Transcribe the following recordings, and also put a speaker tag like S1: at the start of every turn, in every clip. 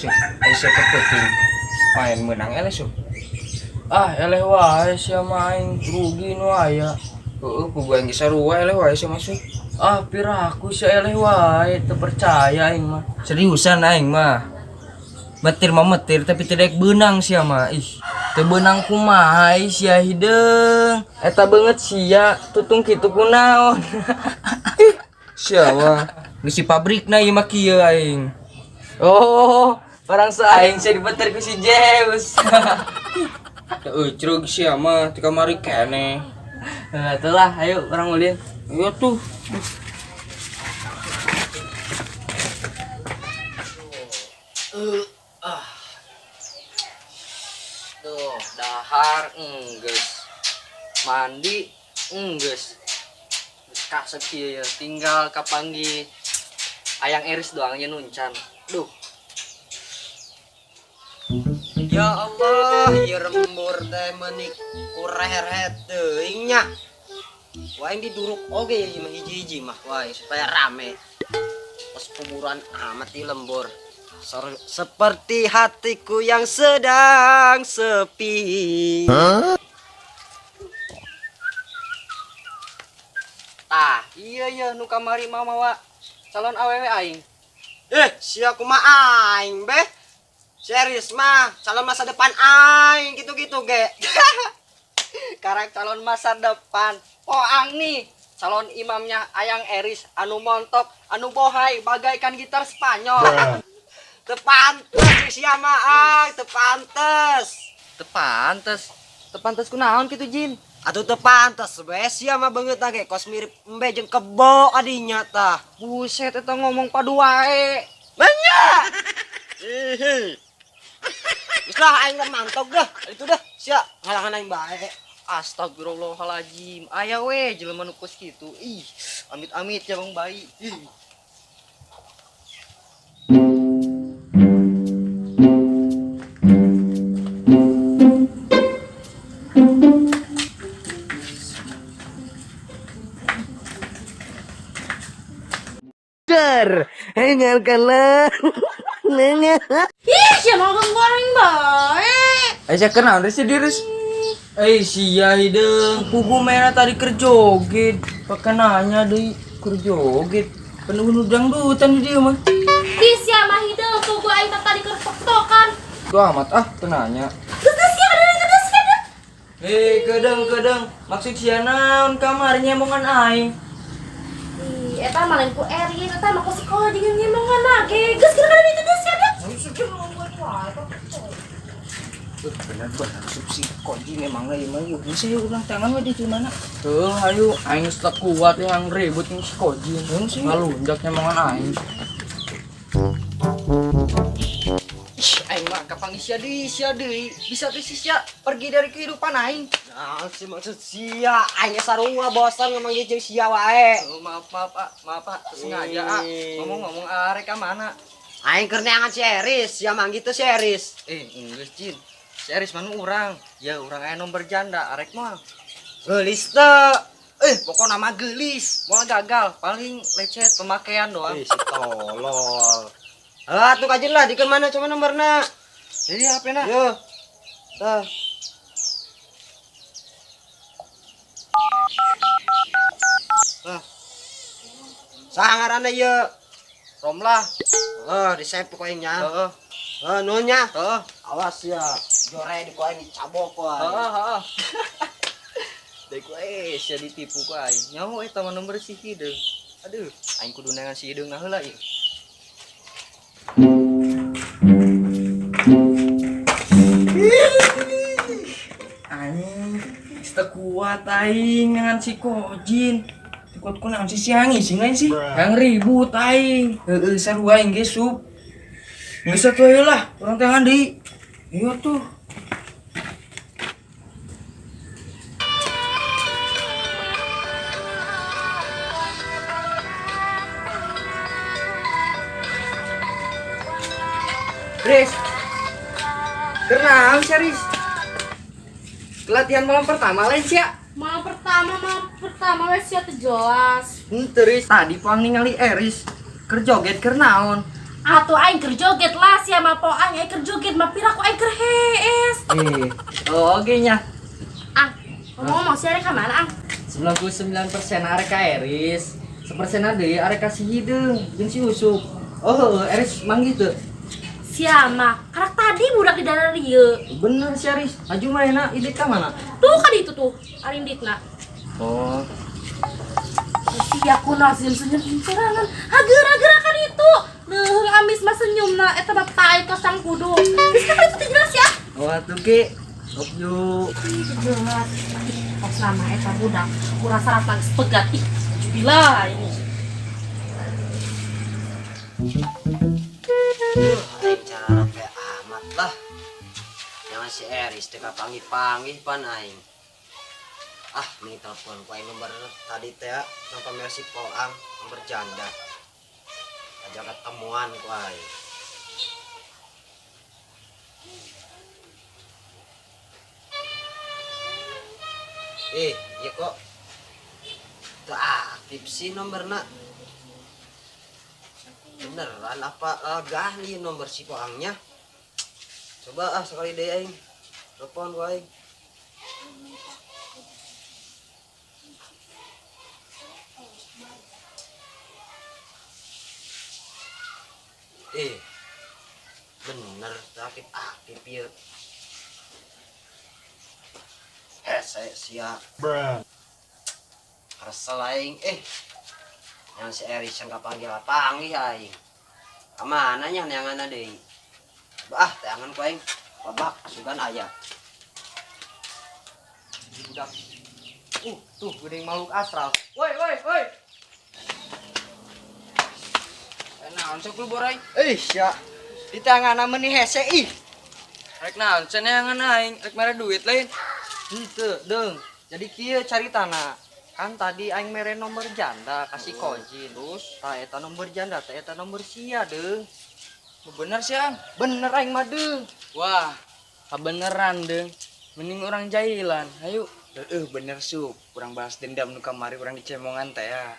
S1: Sup. Aya kepeuting. Main menang eleh sup.
S2: Ah, eleh wae sia main rugi nu aya.
S1: Heeh, kudu aing geus sarua eleh wae sia masuk.
S2: Ah, piraku sia eleh wae, teu percaya aing mah.
S1: Seriusan aing mah. Metir mah metir tapi tidak beunang sia mah. Ih,
S2: Teu beunang kumaha ih sia hideung. Eta beungeut sia tutung kitu kunaon.
S1: Sia mah. Geus si pabrikna ieu mah kieu aing.
S2: Oh, barang saing sia dipeter ku si Zeus.
S1: Teu ecrug sia mah ti kamari keneh.
S2: Nah, itulah, ayo urang ulin.
S1: Iya tuh.
S2: Duh, dahar enggeus. Mandi enggeus. Geus kasep kieu ya, tinggal kapanggih Ayang Eris doang nya nuncan. Duh.
S3: Ya Allah, ieu lembur teh meuni kurehet teuing nya. Wah, aing diduruk oge ieu mah hiji-hiji mah wae supaya rame. Pas kuburan amat di lembur. Seperti hatiku yang sedang sepi.
S2: Tah, iya iya nu kamari mah mawa calon awewe aing.
S3: Eh, sia kumaha aing beh? Serius mah, calon masa depan aing gitu-gitu ge.
S2: Karek calon masa depan. Poang nih, calon imamnya Ayang Eris anu montok, anu bohai bagaikan gitar Spanyol.
S3: Teu pantes sia mah aing, teu pantes.
S2: Teu pantes. Teu pantes kunaon kitu Jin?
S3: Atuh teu pantes we sia mah beungeut ge kos mirip embe jeung kebo adinya tah.
S2: Buset eta ngomong padu wae.
S3: Banyak. Ih. Geus lah aing mah mantog dah. Itu dah sia ngalangan aing bae.
S2: Astagfirullahaladzim. Aya we jelema nu kos kitu. Ih, amit-amit ya bang bayi. Ih.
S4: Ih, sia mah goreng bae.
S1: Eh, sia kenal deh si Diris. Eh, sia hideung. Kuku merah tadi keur joget. Pake nanya deui keur joget. Penuh dangdutan di dieu mah.
S4: Ih, sia mah hideung kuku aing teh tadi keur tok-tokan.
S1: Tuh amat ah, teu nanya.
S4: Geus geus sia kadang geus sia.
S1: Eh, kedeng-kedeng. Maksud sia naon kamarnya nyemongan aing?
S4: Ih, eta mah lain ku Erin, eta mah ku si Koji jeung nyemongan ge. Geus kira kadang itu geus sia.
S1: Bener-bener sup si Koji memang lagi mah yuk. Bisa yuk ulang tangan mah di mana? Tuh, ayo aing geus teu kuat yang ribut jeung si Koji. Ngalunjak nyemongan aing.
S2: Ih, aing mah kapanggih sia deui, sia deui. Bisa teh si sia pergi dari kehidupan aing.
S3: Nah, si maksud sia aing sarua bosan ngomong jeung sia wae.
S2: Oh, maaf maaf ah, maaf ah, sengaja ah. Ngomong-ngomong arek ka mana?
S3: Aing keur neangan si Eris, sia manggih teu si Eris.
S2: Eh, geus Jin. Si Eris mah nu urang. Ya urang aya nomor janda, arek mah.
S3: Geulis teu.
S2: Eh, pokokna mah geulis. Moal gagal, paling lecet pemakaian doang.
S3: Ih, si tolol. Ah, tuh kajeun lah, dikeun mana coba nomorna.
S2: Jadi HP na?
S3: Yo. Tah. Tah. Saha ngaranna ieu?
S2: Romlah.
S3: Heeh, di save ku aing nya.
S2: Heeh.
S3: Heeh, nuhun nya.
S2: Heeh.
S3: Awas ya, jore di ku aing dicabok ku aing.
S2: Heeh, heeh. Deui ku sia ditipu ku aing. Nyaho eta mah nomor si hideung. Aduh, aing kudu neangan si hideung heula ieu.
S1: Anjing, geus teu kuat aing dengan si Kojin. Teu kuat kunaon si siangi sih lain sih. Yang ribut aing. Heeh, sarua aing ge sup. Geus atuh ayo lah, urang tangan deui. Iya tuh.
S2: Riz. Kenaon sih, Riz? Latihan malam pertama lain sia.
S4: Malam pertama we sia teu jelas.
S2: Henteu Riz, tadi puang ningali Eris keur joget keur naon?
S4: Atuh aing keur joget lah sia mah poang ai keur joget mah piraku ai keur hees.
S2: Eh, oh oge nya.
S4: Ang, ngomong-ngomong sia rek ka mana, Ang?
S2: 99% arek ka Eris. 1% deui arek ka si Hideung jeung si Usup. Oh, heueuh, Eris manggih teu?
S4: Sia mah, karak tadi budak di dalam ieu.
S2: Bener si Eris. Aju manehna idik ka mana?
S4: Tuh kan itu tuh, arinditna.
S2: Oh,
S4: Sia kuno senyum-senyum sorangan. Hageura-geura kan itu. Leuheung amis mah senyumna eta mah pae kosong kudu. Geus kan itu teh jelas ya.
S2: oh atuh ki. Sok yuk.
S4: Ih, jelas. Ih, kos lama eta budak. Kurang syarat geus pegat. Ih, bila ini.
S3: Aing cara kayak amat lah. Jangan si Eris teh kapanggih-panggih pan aing. Ah, mending telepon ku aing nomor tadi teh nang pamer si Poang, nomor janda. Ajak ketemuan ku aing. Eh, iya kok. Teu aktif sih nomorna. Beneran apa gah nih nomor si Poangnya? Coba ah sekali deh aing. Telepon ku aing. Eh, bener aktif aktif ya. Hese sia. Kesel aing eh. Yang si Eris yang kapanggil panggih aing. Kamana nya neangan deui. Bah, teangan ku aing. Babak sugan aya.
S2: Budak. Tuh geuning makhluk astral. Woi, woi, woi.
S1: Naon sok lu borai?
S2: Eh, sia. Di tangan meuni hese ih.
S1: Rek naon cenah aing, rek mere duit lain.
S2: Henteu, deung. Jadi kieu caritana. Kan tadi aing mere nomor janda kasih Kojin.
S1: Terus,
S2: Tah eta nomor janda teh eta nomor sia, deung.
S1: bener sih, Ang.
S2: Bener aing mah deung.
S1: Wah, kabeneran deung. Mending orang jailan. Ayo. Heeh, bener sup. Kurang balas dendam nu kamari urang dicemongan teh ya.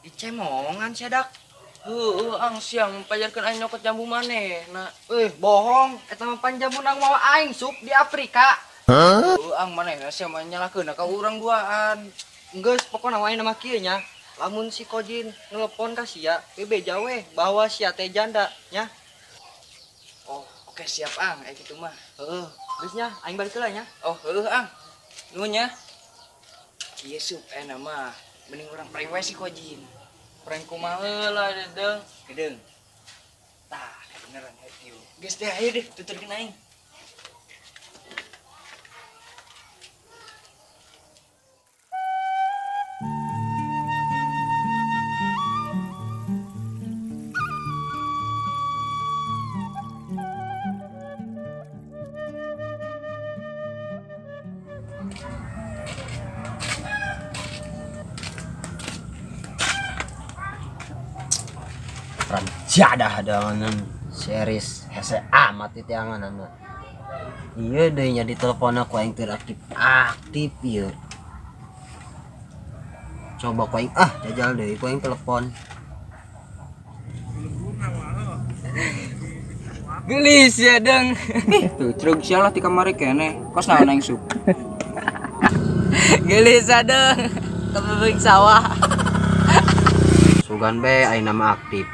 S2: Dicemongan sia dak.
S1: Heeh, ang siang pajarkeun aing nyokot jambu maneh. Nah,
S2: Eh, bohong. Eta mah panjambu nang mawa aing sup di Afrika.
S1: heeh, ang maneh sia mah nyalahkeun ka urang duaan.
S2: Geus pokona wae nama kieu nya. Lamun si Kojin nelepon ka sia, bebeja we bahwa sia teh janda nya.
S1: Oh, oke siap ang, kayak gitu mah.
S2: Heeh, geus nya aing balik heula nya.
S1: Oh, heeh ang. Nuhun nya. Ieu sup enak mah. Mending urang prank we si Kojin. Prank kumaha heula deung. Gedeung. Tah, beneran happy. Geus deh, ayo deh tuturkeun aing.
S3: Jadah dengan series hese amat itu angan. Iya deh nya di telepon aku aing teu aktif aktif ieu. Coba ku aing ah jajal deui ku aing telepon.
S1: Gelis ya deng. Tuh cerug sialah di kamar kene. Kos naon aing sup. Gelis ya deng. Kebebek sawah.
S3: Sugan be aing nama aktif.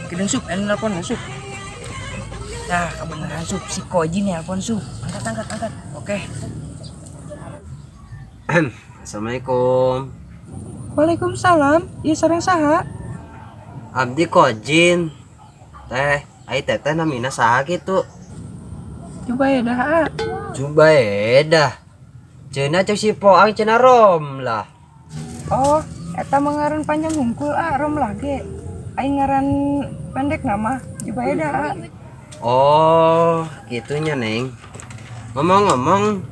S1: Gedeng sup, enak nelpon sup. Nah, kebenaran sup si Koji nelpon sup. Angkat, angkat, angkat. Oke.
S3: Assalamualaikum.
S1: Waalaikumsalam. Iya sareng saha?
S3: Abdi Kojin. Teh, ai teteh namina saha kitu?
S1: Jubaedah, A.
S3: Jubaedah. Cenah cek si Poang cenah rom lah.
S5: Oh, eta mah ngaran panjang hungkul ah, rom lagi. Aing ngaran pendek nama Jubaedah. Ah.
S3: Oh, gitunya Neng. Ngomong-ngomong,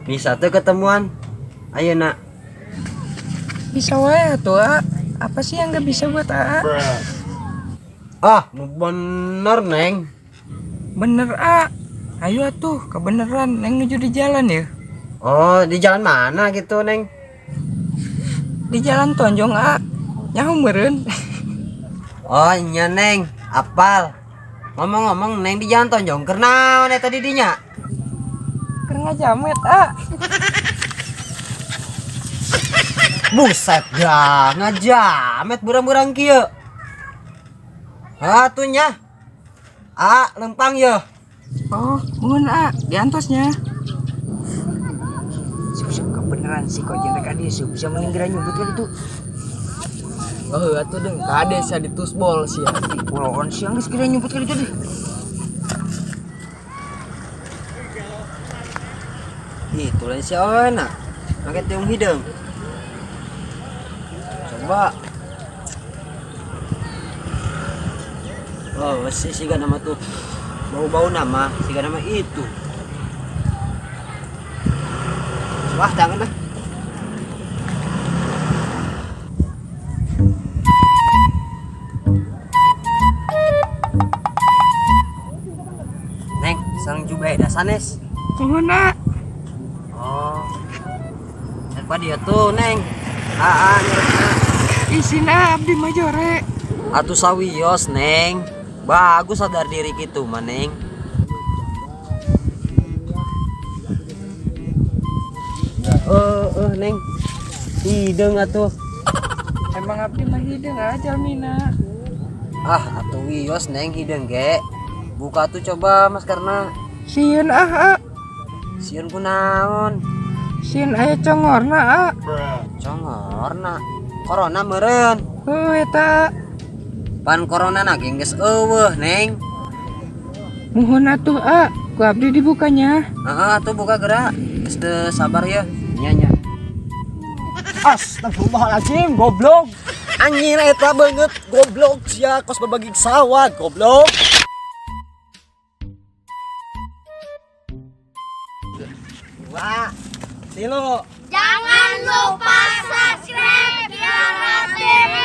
S3: bisa tuh ketemuan. Ayo nak.
S5: Bisa wae atuh, ah. Apa sih yang gak bisa buat AA?
S3: Ah, nu bener Neng.
S5: Bener A. Ayo atuh, kebeneran Neng nuju di jalan ya.
S3: Oh, di jalan mana gitu Neng?
S5: Di Jalan Tonjong a. Nyaho meureun.
S3: Oh nya Neng, apal. Ngomong-ngomong Neng di Jalan Tonjong keur naon eta di dinya?
S5: Keur ngajamet a.
S3: Buset dah, ngajamet burang-burang kieu. Atuh nya. A, lempang ye.
S5: Oh, muhun a, diantosnya. Sup kebenaran si Kojin rek adi sup bisa mending geura nyumput kan itu.
S1: Oh, atuh deung kade sia ditusbol sia.
S5: Puloon siang geus geura nyumput kan itu deh.
S3: Itu lain si awena. Make tiung hideung. Coba. Oh, sih siga nama tuh. Bau-bau nama, siga nama itu. Wah, jangan dah. Neng, sareng Jubaedah sanes.
S5: Muhun a.
S3: Oh. Siapa dia tuh, Neng? Aa, nyeretna.
S5: Isin a abdi mah jore.
S3: Atuh sawios, Neng. Bagus sadar diri gitu, mah, Neng. Neng. Hideung atuh.
S5: Emang abdi mah hideung a jalmina.
S3: Ah, atuh wios, Neng, hideung ge. Buka tuh coba maskerna.
S5: Sieun ah a.
S3: Sieun kunaon?
S5: Sieun aya congorna a.
S3: Congorna. Corona meureun.
S5: Heuh eta.
S3: Pan corona na ge geus eueuh, Neng.
S5: Muhun atuh a, ku abdi dibukanya.
S3: Heeh, atuh buka gerak. Geus teu sabar ya. Nya nya.
S6: Astagfirullahaladzim, goblok. Anjir eta beungeut goblok sia kos babagi sawah goblok.
S3: Dua, tilu.
S4: Jangan lupa subscribe Tiara TV.